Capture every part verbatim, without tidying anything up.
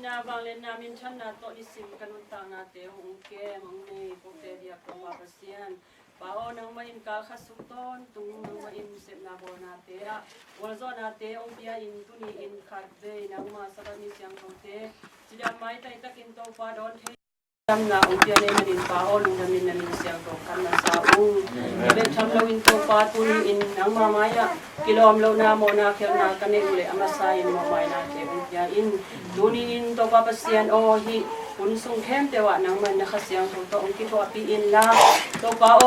Vangliatna minthanna tawh nisim ka nuntaknate hong kem hong nei kote diak Topa Pasian, Pa aw, nangmah in kalkhat sung tawntung nangmah in sepna bawlnate ah gualzawhnate hong pia in, tuni in khatvei nangmah Sabbath ni siangthote cilian maitai takin Topa dawn thei damna hong pia na hih manin Pa aw, lungdamin na min siangtho khat na sa ung. Ka bek tham loin Topa, tuni in nangmah mai-ah kilawm lohna mawhna khialhna ka neih uh leh a masa in mawhmaina kei hong pia in. Tuni in Topa Pasian aw, hih hun sung khempeuh ah nangmah in na Kha Siangtho tawh hong kithuahpih inla, Topa aw,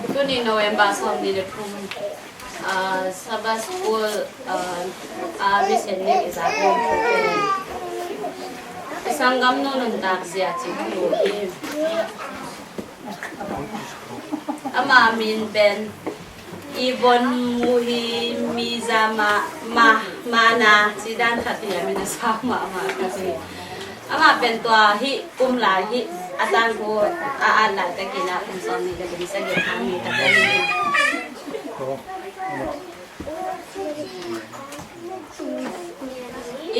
Tuni November sawmnih le thum, ah, Sabbath School, ah, ah, Mission Week i zak pen i sanggamnu nuntak zia cih thu hi. Ama min pen Yvonne Muhimi Zama, Ma, Mana, ci dan khat hi a, min a sang mahmah khat hi. Amah pen tua hih kum lai hih a tangthu a at laitakin a kum sawmnih le kum sagih a mi tak a hi.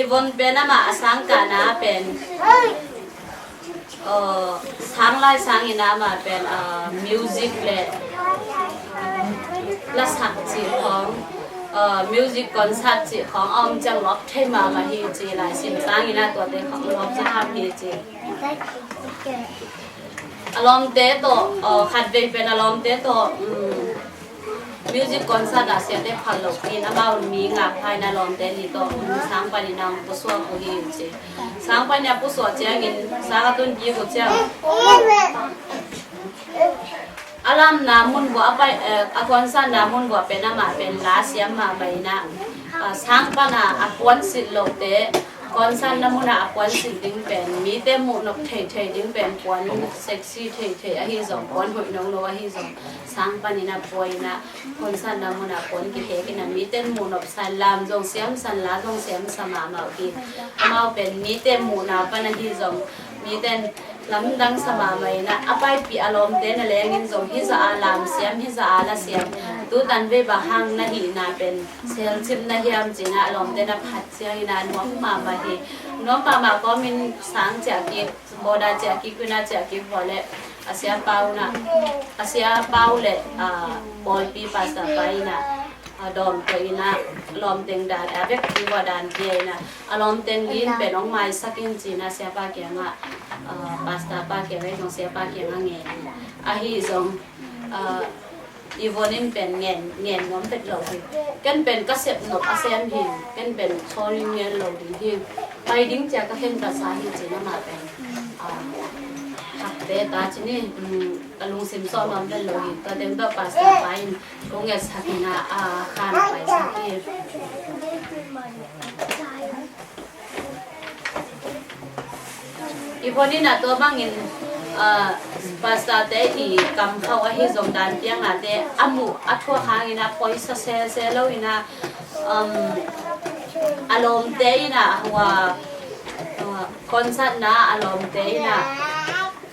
Yvonne pen amah a sang kahna pen, uh, sang lai sangin amah pen, uh, music le lasak cih khawng, uh, music concert cih khawng a om ciang lawp thei mahmah hi ci, laisim sangin a tuate khawng lawp zaw ham hi ci. A lawmte tawh, uh, khatvei pen a lawmte tawh, um, music concert ah siate phal lo in amau mi ngak pha in a lawmte nih tawh, um, sang panin a hong pusuak uh hi ci. Sang panin a pusuak ciangin sang a tun kik uh ciang a lamna mun vuah a pai, eh, a concert na mun vuah pen amah pen la siam mahmah in a, ah, sang pan a a puansilh lote concert na mun ah a puansilh ding pen mite muh nop theithei ding pen puan sexy theithei ahi zong, puan hoih nongno ahi zong, sang panin a pua in a concert na mun ah puan kihek in a mite muh nop sa, lam zong siam sa, la zong siam sa mahmah uh hi. Amau pen mite muhna pan ahi zong, mite lamdang sa mahmah in a, a paipih a lawmte na lengin zong hizah a lam siam, hizah a la siam, tutan vei bang hang na hihna pen selcip na hiam ci in a lawmte na phat ciangin a nuam mahmah hi. Nuam mahmah kawmin sang ciah kik, border ciah kik, Kwinana ciah kik vua leh a siapa un a, a siapa uh leh, ah, pawlpi pastor pa in a, a dawm tawh in a lawmteng dan a vekpi vua dan pia in a, a lawmteng li in pen hong maisak in ci in a siapa kiangah, ah, pastor pa kiangah, zong siapa kiangah ngen in ahi zong, ah, Yvonne in pen ngen, ngen nuam pek lo hi. Ken pen ka sep nop a sem hi. Ken pen sorry ngen lo ding hi. Pai ding cia ka khen ka sa hi ci in amah pen, ah, hakte ta ci ni, um, ka lungsim sawh nuam pen lo hi. Tua teng tawh pastor pa in kong ngetsak in a, ah, khan paisak hi. Yvonne in a tua bangin, ah, pastor te i kam khauh ahi zong dan piang a te a muh a thuak hangin a poisa sese lo in a, um, a lawmte in a hua, ah, concert na a lawmte in a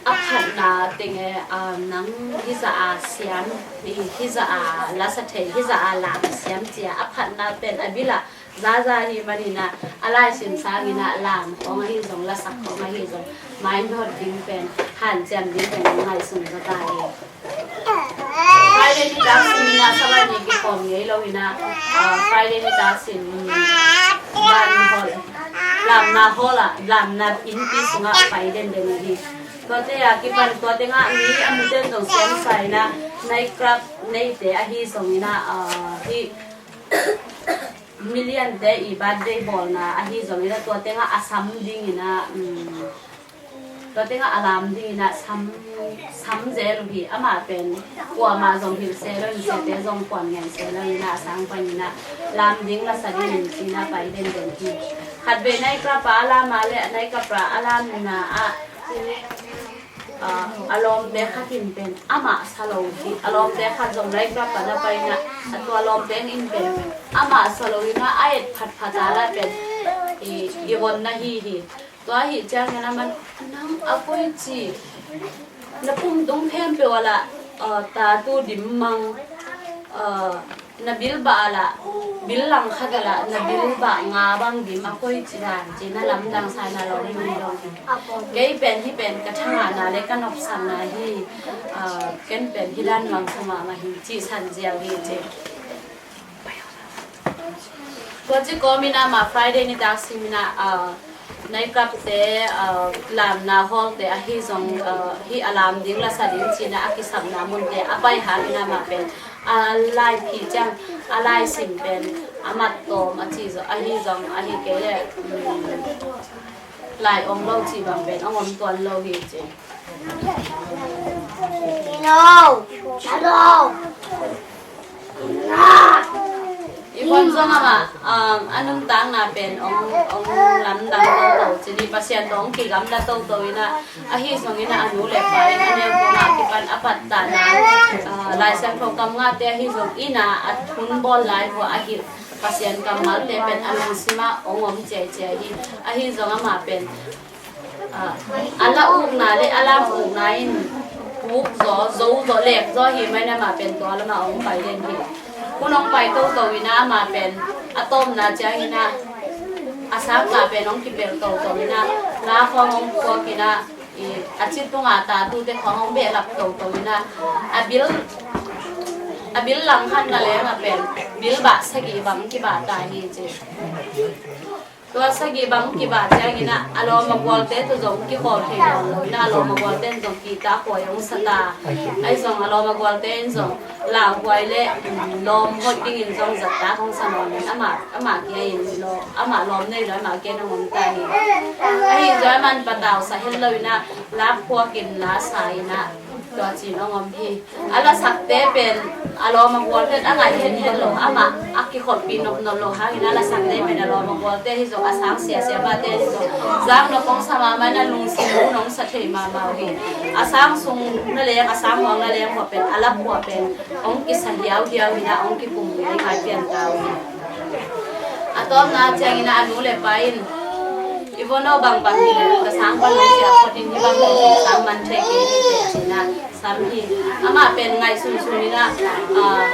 a phatna teng e, ah, nang hizah a siam, hizah a lasa thei, hizah a lam siam cia a phatna pen a bil ah zaza hi manin a, a laisim sangin a lam khawng ahi zong, lasak khawng ahi zong, mainhawt ding pen, hanciam ding pen ngaihsun zaza hi. Friday nitak sin in a, Sabbath ni kikhawm ngei lo in a, ah, Friday nitak sin, um, dan hol Lamna hall ah, lamna innpi sungah pai denden ahi. Tuate a kipan tuate ngah mi a muten zong siamsa in ah, night club neite ahi zongin ah, ah, hih miliante i birthday bawlna ahi zongin ah, tuate ngah a sam dingin ah, um, tuate ngah a lam dingin ah sam, sam zel uh hi. Amah pen kuamah zong hilh se lo in, siate zong kuan ngen se lo in ah, a sang panin ah lam ding la sa dingin ci-in ah pai denden hi. Khatvei night club ah a lam a le, night club ah a lamna ah, ah, a lawmte khat in pen amah sa lo hi. A lawmte khat zong night club ah na pai in ah, a tua lawmte in pen amah sa lo in ah, a et phatphat a la pen i, i honna hi hi. Tua ahih ciangin a man, nang a koici, na pumtung khempeuh ah lah, uh, tattoo dim mang, uh, na bilbah ah lah, bil langkhat ah lah, na bilbah nga bang dim a koici dan ci-in a lamdang sa in a lawm in a dong. Kei pen hih pen ka thangahna le ka nopsakna hi, uh, ken pen hih dan bang sa mahmah hi ci-in san ziau hi ci. Tua ci kawmin amah Friday nitak simin ah, ah, night club te, ah, lamna hall te ahi zong, ah, hih a lam ding la sa ding ci-in ah a kisapna munte a pai hangin amah pen a laiphih ciang a laisim pen a mat tawm a ci zong, ahi zong, ahi kei leh, um, lai om lo cih bang pen hong om tuan lo hi ci. I puan zong amah, um, a nuntakna pen hong, hong lamdang toto cih hi. Pasian tawh hong kigamla toto in ah, ahi zongin ah a nu le pa in a neu kong a kipan a pattahna, uh, Lai Siangtho kam ngahte ahi zong in ah a hun bawl lai uh a hilh Pasian kammalte pen a lungsim ah hong om ciaiciai hi. Ahi zong amah pen, ah, a la ukna le a lam ukna in puk zaw, zo zaw, lek zaw hi manin amah pen tua lamah hong pai den hi. Hun hong pai toto in ah amah pen a tawpna ciangin ah a sangkah pen hong kipelh toto in ah, la khawng hong phuak in ah, i, a cit tunga tattoo te khawng hong behlap toto in ah, a bil, a bil langkhat na lengah pen bilbah sagih bang kibah ta hi ci. Tua sagih bang kibah ciangin ah a lawm a gualte tawh zong kikhawl thei nawn lo in ah, a lawm a gualte in zong kihtak huai hong sa ta. Ahi zong a lawm a gualte in zong lauhuai le, um, lawm hoih dingin zong zahtak hong sa nawn in amah, amah kia in lo, amah lawm nei lo, amah kia in hong om ta hi. Ahi zong amah in patau sa het lo in ah, la phuak in la sa in ah, tua ci-in hong om hi. A lasakte pen a lawm a gualte in a ngaih henhen lo, amah a kikholhpih nopnop lo hangin a lasakte pen a lawm a gualte hi zong a sang sia sia mate hi zong zak nop hong sa mahmah in a lungsim hun hong sa thei mahmah uh hi. A sang sung na leng, a sang huang na leng uh pen a lap uh pen hong kisa hiauhiau in ah hong kipum uh hi, ngai pian ta uh hi. A tawpna ciangin ah a nu le pa in, i vua no bangbang hi leh ka sang pan hong ciah phot in, hih bang hong sang man thei kei hi teh ci-in ah sam hi. Amah pen ngaihsun sun in ah, ah,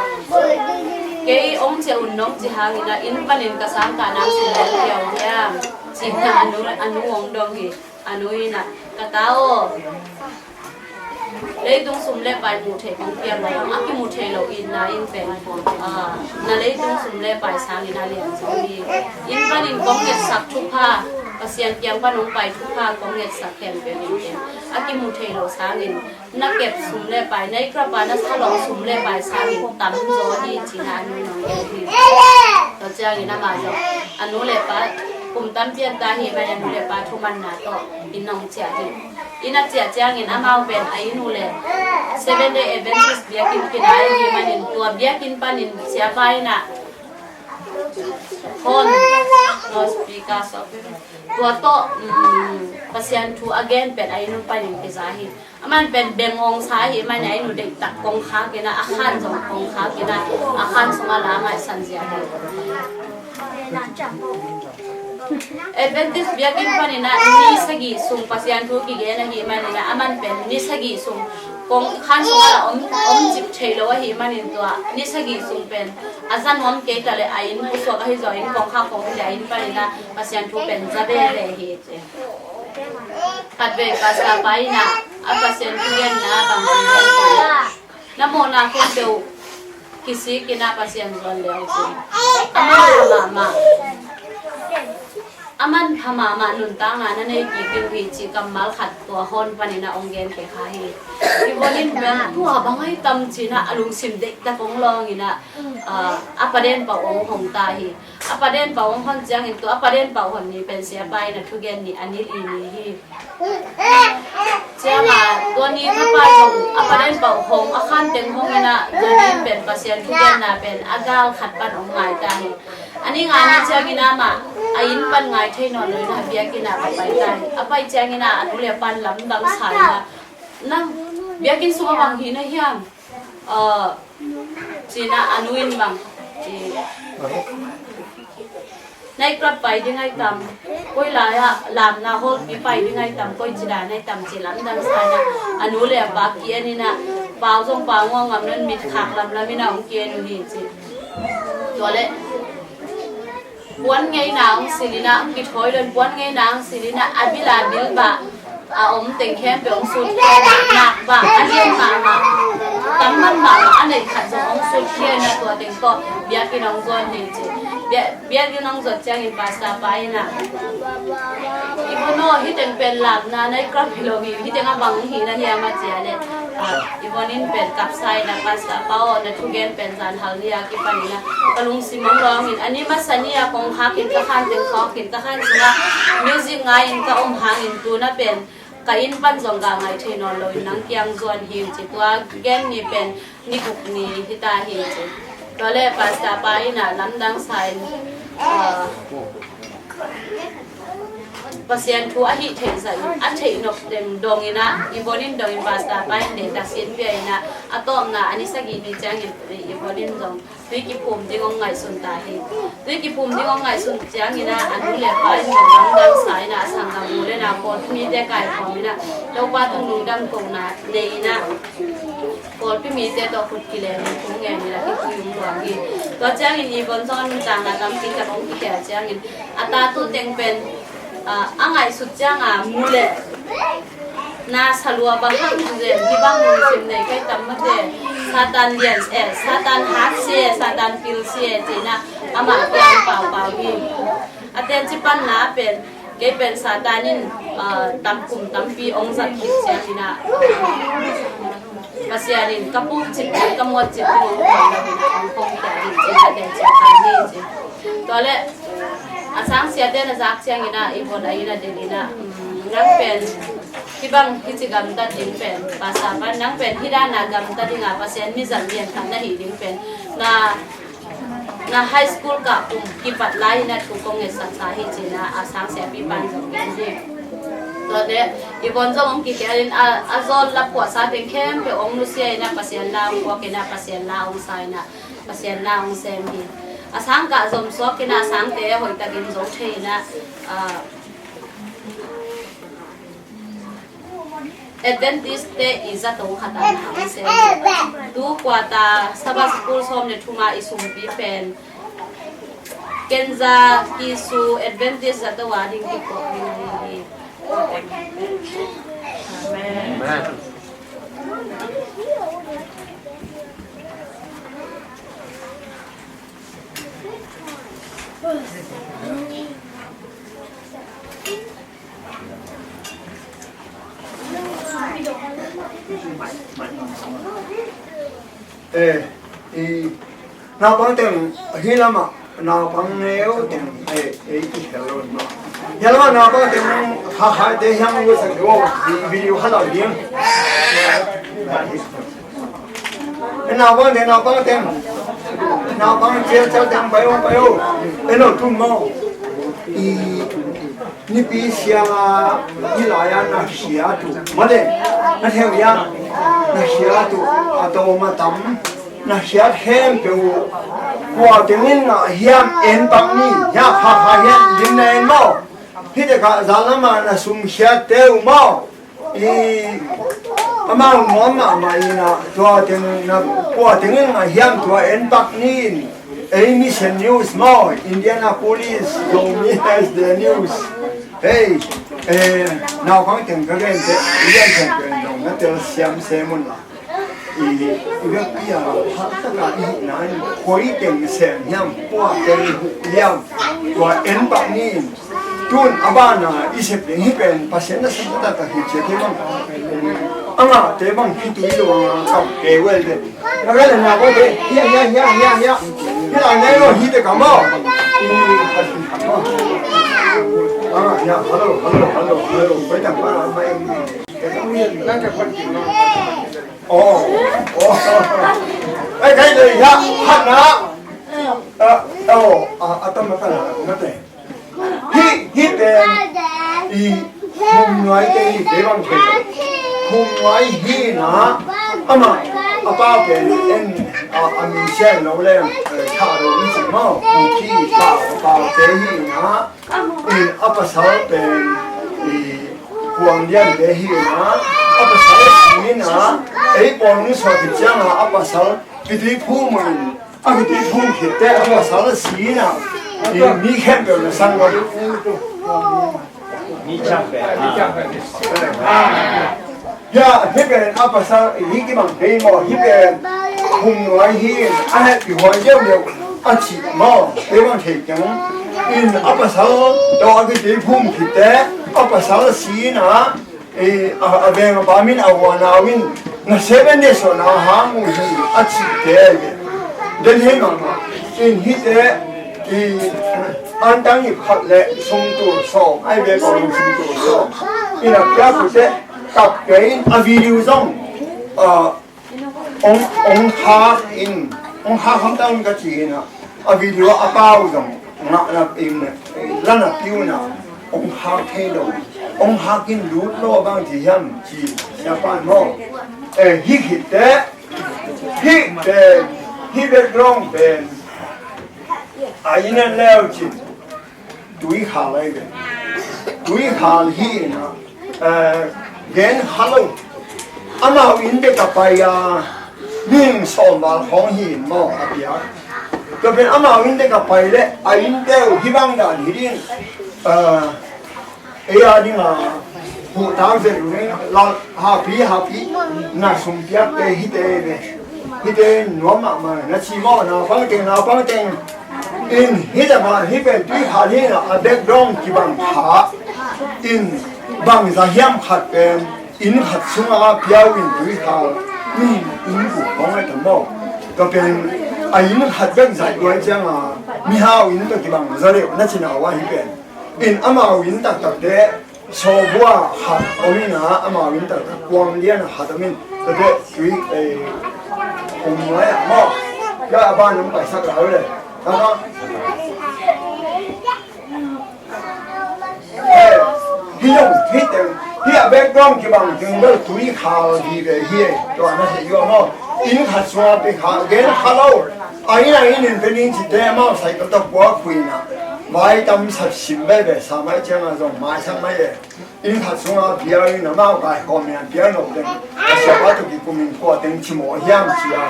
kei hong ciah un nong cih hangin ah inn panin ka sang kah nang sin lel hiau hiam ci-in ah a nu, a nu hong dong hi. A nu in ah, ka ta aw, leitung sum le pai muh theih kong piak lo, a kimuh theih lo itna in pen, ah, na leitung sum le pai sangin a lian zaw hi. Inn panin kong ngetsak thupha, Pasian kiang pan hong pai thupha kong ngetsak khempeuh in pen a kimuh theih lo sangin na kep sum le pai, na i krapa na salawng sum le pai sangin tam zaw hi ci-in ah a nu in hong gen hi. Tua ciangin amah zong a nu le pa kum tampi a ta hi manin a nu le pa thumanna tawh inn hong ciah hi. Inn a ciah ciangin amau pen a inn uh le Seventh Day Adventist biakinn kinai ahih manin tua biakinn panin siapa in ah horn, loudspeaker, tua tawh, um, Pasian thu a gen pen a inn uh panin kiza hi. Aman pen beng hong sa ahih manin a inn uh deihtak kong khak in ah, a khan zong kong khak in ah, a khan sungah la ngaihsan zia hi. Adventist biakinn panin ah ni sagih sung Pasian thu kigen ahih manin ah, aman pen ni sagih sung kong khan sungah la om, om cip thei lo ahih manin tua ni sagih sung pen a za nuam kei ta leh a inn pusuak ahi zongin kong khak kong hi leh a inn panin ah Pasian thu pen za veve hi ci. Khatvei pastor pa in ah a Pasian thu genna bang ci hiam cih leh, na mawhna khempeuh kisik in ah Pasian zuan le uh ci. Amah mahmah, a manpha mahmah nuntakna na nei kik ding uh hi cih kammal khat tua hawn panin ah hong gen kha hi. Yvonne in bel tua bang ai tam ci-in ah a lungsim deihtak hong lawng in ah, ah, a paden pau hong hong ta hi. A paden pau hong hon ciangin tua a paden pau hon ni pen siapa in a thugen ni a ni li ni hi. Ciangah tua ni thapa zong a paden pau hong a khan teng hong in ah Johnny in pen Pasian thugenna pen a gal khat pan hong ngai ta hi. A ni nga ni ciangin amah a inn pan ngai thei nawn lo in ah biakinn ah ka pai ta hi. A pai ciangin ah a nu le a pa'n lamdang sa in ah, "Nang biakinn sungah bang hi na hiam?" Aa, ci-in ah a nu in bang, ci, "Night club pai ding ai tam, koi lai-ah lamna hawlpi pai ding ai tam, koi ci dan ai tam," ci lamdang sa in ah a nu le a pa ki-en in ah, pau zong pau ngawng ngam lo in mit khak lamlam in ah hong ki-en uh hi ci. Tua leh puan ngeina hong silh in ah, kithawi lo in puan ngeina hong silh in ah, a bil a bil bah a om teng khempeuh hong sutkhia in ah, nak bah a lian mahmah, tam man mahmah a nei khat zong hong sutkhia in ah, tua teng tawh biakinn hong zuan hi ci. Bia-, biakinn hong zuat ciangin pastor pa in ah, "Yvonne aw, hih teng pen lamna night club hi lo hi, hih teng ah bang hi na hiam?" a ci a leh, ah, Yvonne in pen kapsa in ah, "Pastor pa aw, na thugen pen zanhal ni a kipan in ah ka lungsim hong lawng in, a ni masa ni a kong khak in ka khan teng khawk in, ka khan sungah music ngai in ka om hangin tu-in ah pen ka inn pan zong gal ngai thei nawn lo in nang kiang zuan hi ing," ci. Tua gen ni pen ni guk ni hi ta hi ing ci. Tua leh pastor pa in ah lamdang sa in, ah, Pasian thu a hih theih zah in, a theih nop teng dong in ah, Yvonne in dong in pastor pa in deihtak sin pia in ah, a tawpna a ni sagih ni ciangin Yvonne in zong tui kiphum ding hong ngaihsun ta hi. Tui kiphum ding hong ngaihsun ciangin ah a nu le a pa in zong lamdang sa in ah, a sanggam u le nau pawlpi mite kaikhawm in ah, Topa tung lungdam kohna nei in ah, pawlpi mite tawh khut kilem in thu ngen in ah kipui hong luang hi. Tua ciangin Yvonne zong a nuntakna tampi tak hong kikhel ciangin a ta tu teng pen, ah, a ngaihsut ciang a mu leh na salua bang hang zen, hih bang lungsim nei kai tam mate, Satan lian eh, Satan hat si eh, Satan pil si eh, ci-in ah amah kiang paupau hi. A tencipanna pen, kei pen Satan in, ah, tam kum tampi hong zat khit ciangin ah, Pasian in ka puk cip ding, ka muat cip ding hong phuan lo in hong khong khia ding ci, a tencipan hi ci. Tua leh a sangsiate na zak ciangin ah, Yvonne a inn ah delh in ah, um, "Nang pen hih bang hici gamtat ding pen, pastor pa, nang pen hih dan a gamtat ding a Pasian mizat lian khat na hih ding pen na, na high school kah kum kipat lai in ah thu kong ngetsak ta hi," ci-in ah a sangsiapipa in zong gen hi. Tua leh Yvonne zong hong kikhel in ah, a zawn la phuahsa teng khempeuh hong nusia in ah, Pasian la hong puak in ah, Pasian la hong sa in ah, Pasian na hong sem hi. A sangkah zom suak in ah, a sangte hoihtakin zo thei in ah, ah, Adventist te i zato khat ah na hong sem hi. Tu quarter Sabbath school sawm le thum a i sumpi pen Kenza Kisu Adventist zato a ding kikuak ding hi. Amen. Amen. Eh, i naupang teng hi lamah, naupang neu teng, eh, eh, i hel lo ma. Hi lamah naupang teng, ha, ha, te hiang lo sa lo, video ha lo ding. Naupang teng, naupang teng. Naupang cial cial teng pai o, pai o. Eno tu mo. I nipi sia i lai-a na hia tu. Mate, na theu ia. Na hia tu. A to ma tam. Na hia khempeuh. Kua tengin na hiam en pak ni. Hia pha pha hiam lim na en mo. Hite ka zalama na sum hia teu mo. I amau nuam mahmah in ah, tua teng na, kua tengin a hiam tua en pak ni in, ei Mission News maw, Indianapolis, Zomi S D News. Hei, eh, naupang teng ka gen teh, Indian teng ka gen dong, na tel siam sem un la. I, i vekpi a, pha taka i hihna in, koi teng sem hiam, kua teng huh hiam, tua en pak ni in. Tun a banah i sep ding hih pen Pasian nasem taktak hi ci a, kei bang a ngahte bang khitui lo a ngah kap kei uh ei ve. Ka ka le na ko te, hia, hia, hia, hia, hia. Hia la ne lo hi te ka mo. Ah, hia, hello, hello, hello, hello. Pai tang pa, pai. Oh, oh. Ai, kai le hia, ha na. Ah, oh, ah, atam na ka na, na te. Hih, hih pen i Hum Nuai te hi, kei bang thei lo. Hum Nuai hi na, amah a pau pen en, a, a min sia lo leng, eh, tha lo mi ci maw. Hum Ki pau, a pau te hi na, i a pasal pen i Kuang Lian te hi na, a pasal a si na, ei pawl nung suak khit ciangin a pasal Pi Tui Phum in, a Pi Tui Phum khit teh a pasal a si na, i mi khempeuh na sang lo. Mi khempeuh. Ya, hih pen a pasal, hih kibang thei maw, hih pen Hum Nuai hi, a hehpih huai leuleu a ci maw, kei bang thei keng. In a pasal tawh a Pi Tui Phum khit teh a pasal a si na, eh, a, a veng a pa min a huan a win na Seven Day sawna hang uh hi a cihte hi ve. Den hei mahmah. In hihte i antang ip khat le sumtul sawm, ai ve ko sumtul sawm. In a piak uh te kap kei in a video zong, ah, ong, ong khak in, ong khak hamtang in ka ci in a, a video a pau zong ngah na in, la na piu na, ong khak thei lo, ong khak in lut lo bang ci hiam ci, siapa maw. Eh, hih khit teh, hih pen, hih background pen, a inn en leu cin, Tuikhal ahi ve. Tuikhal hi in a, eh, gen kha lo. Amau inn bek a pai a, mihing sawm val khawng hi in maw a piak. Tua pen amau inn bek a pai leh a innte uh hih bang dan hi ding. Eh, ei a ding a, huhtak zel uh ding, la, hapi, hapi, na sum piakte hihte ve. Hihte nuam mahmah na ci maw, naupang teng, naupang teng. In hih lamah hih pen Tuikhal hi na, a background kibang kha. In bangza hiam khat pen inn khat sungah piau in Tuikhal, mi inn buh khawng a tam maw. Tua pen a inn khat bek zaih luai ciangin mihau inn tawh kibang zaw deuh na cihna uh ahi pen. In amau inn taktakte Sawbua khat om in a, amau inn taktak Kuang Lian a khat om in, tua teh Tui, eh, Hum Nuai ah maw. Tua a ban hong paisak lai uh le. Tua, eh, hih zong, hih teng, hih a background kibang teng bel Tuikhal hi ve hi, tua na thei uh maw. Inn khat sungah pi kha, gen kha lo. A inn a inn in pe ning cihte amau cycle tawh puak khui in a, vai tam sat sim veve sa mai ciangin zong maisak mai e. Inn khat sungah piau in amau kaikhawm in piau nop teng, a siapa tawh kikum in kua teng cimawh hiam ci a,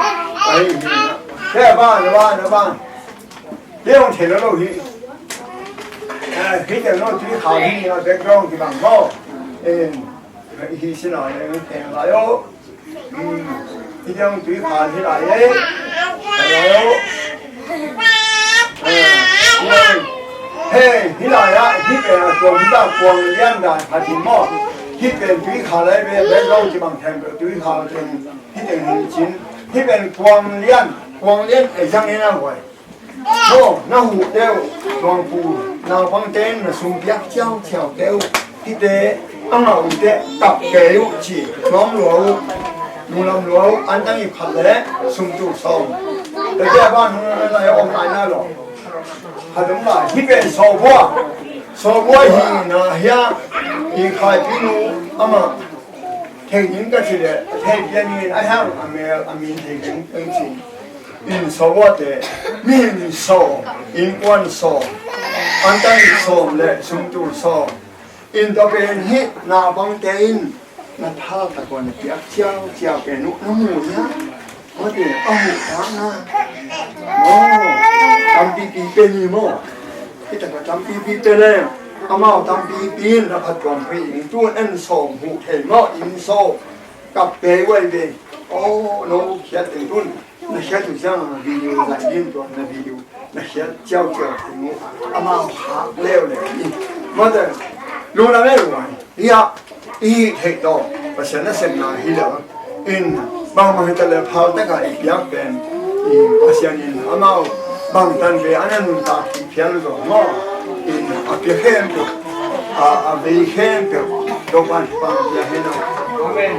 ahi hi. Te a ban, a ban, a ban. Te hong thei lo lo hi. Eh, hih teng lo Tuikhal hi a, background kibang maw. Eh, hi sin a leng teng lai o. Hmm. Hih teng Tuikhal hi lai e. Hello. Eh, hih lai a, hih pen a tuam hita Kuang Lian dan khat hi maw. Hih pen Tuikhal lai ve, background kibang khempeuh Tuikhal teng. Hih teng hi cin. Hih pen Kuang Lian, Kuang Lian e zang e na huai. Maw, na huh deuh, tuangpu, naupangte in na sum piak ciauciau deuh, hihte a ngah uh teh kap kei uh ci, nuam lua uh, lunglam lua uh, antang ip khat le sumtul sawm. Tete a ban hong lai om lai na lo. Khat om lai, hih pen Sawbua, Sawbua hi na hia, i Khaipi nu amah, thei ding ka ci leh, thei pian in a hiang a mel a min thei ding ka ci. Inn sawm uh a te, mihing sawm, innkuan sawm, antang ip sawm le sumtul sawm. Inn tua pen hih naupangte in na thaltak uh a na piak ciauciau pen uh na mu hia? Mate, a mu tak na. Oh, tampipi pe ni maw. Hih takah tampipi pe le, amau tampipi in na phattuam phei in tun en sawm huh thei maw, inn sawm. Kap pe uai ve. Oh, no khiat teng tun. Na khiat uh ciang a video zai din tua na video na khiat ciauciau teng uh. Amau khak leuleu in. Mate, lungdam ei, ua. Ia, i hih theih tawh Pasian nasepna hi lo in, bangmah hi ta leh phal taka i piak pen, i Pasian in amau bangtan ve a na nuntak i phial uh zong maw, in a piak khempeuh, a, a vei khempeuh Topa'n pang pia hen aw. Amen.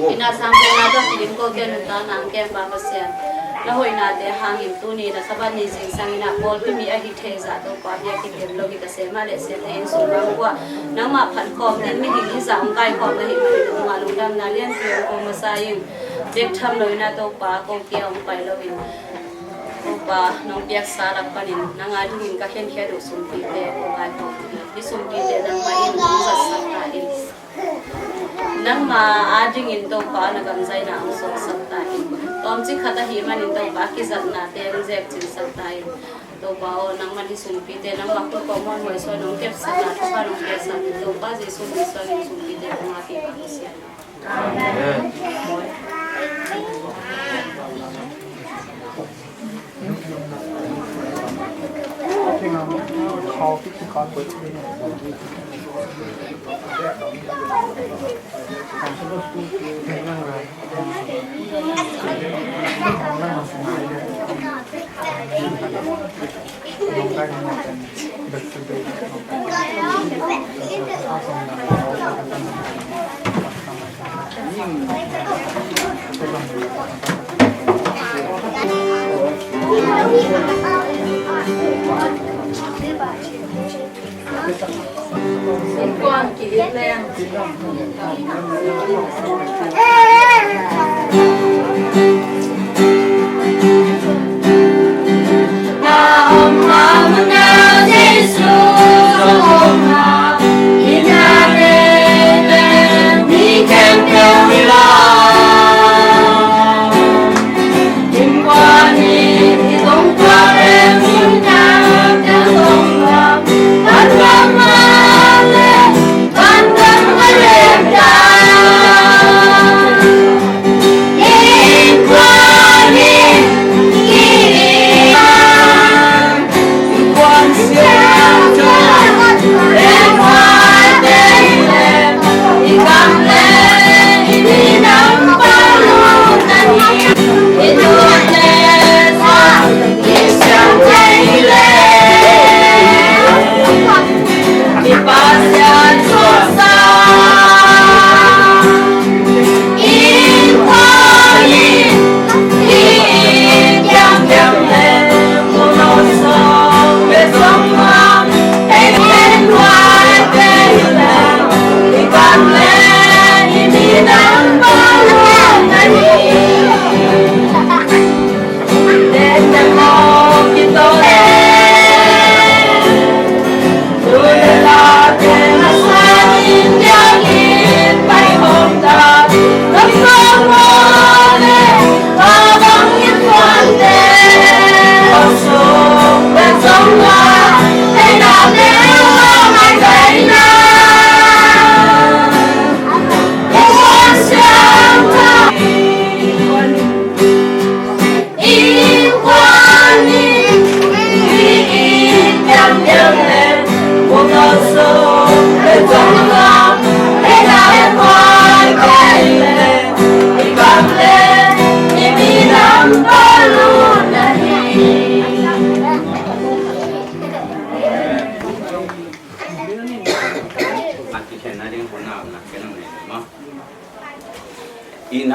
Ina sang pena dong kidim ko ke nuntakna ang kem pa Pasian. Na hoihnate hangin tuni na Sabbath ni zingsangin ah pawlpi mi ahi thei zah Topa biakinn dem lo hi ka seh mah leh seh thei in sung bang kua nangmah phat khawm ding mihing hi zah hong kaikhawm na hih manin nungah lungdamna lianpi hong ko masa ing. Bek tham lo in ah Topa ko kia hong pai lo in Topa nong piaksa lak panin nang a dingin ka khenkhiat uh sumpite ko kaikhawm hi sumpite nangmah in hong zatsak ta in. Nangma a dingin Topa na gamzaina hong suaksak ta in. Tawmcik khat ahih manin Topa kizatnate hong zekcinsak ta in. Topa aw, nangman hi sumpite nangma khut kawm muanhuai suan hong kepsakna thupha nong piaksak in. Topa Jesuh min suangin sumpite hong ngak hi ka Pasian. Amen.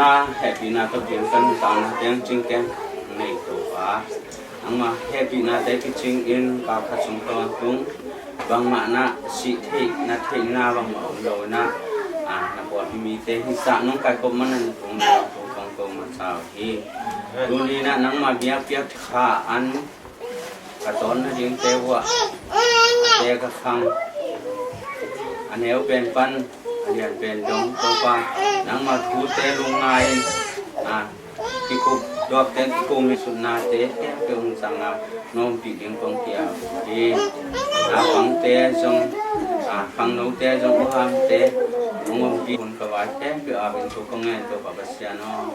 A hehpihna tawh piang kan tangna teng cing keng nei Topa. Nangma hehpihnate kicing in ka khat sung tawntung bangmah na sih theih na theihna bangmah om lo na, a, na pawlpi mite hi sa nong kaikhop mana na tung lo Topa kong ko masa uh hi. Tuni na nangma biakpiak kha an ka tawn nadingte uh ah a te ka khang a neu pen pan a lian pen dong Topa nangma thute lungngai in a kikup duakte kikup misutnate khempeuh hong sang a na ompih ding kong kiam hi. A khangte zong a khangnote zong uhamte hong ompih hun ka vai khempeuh a bing thu kong ngen Topa Pasian aw.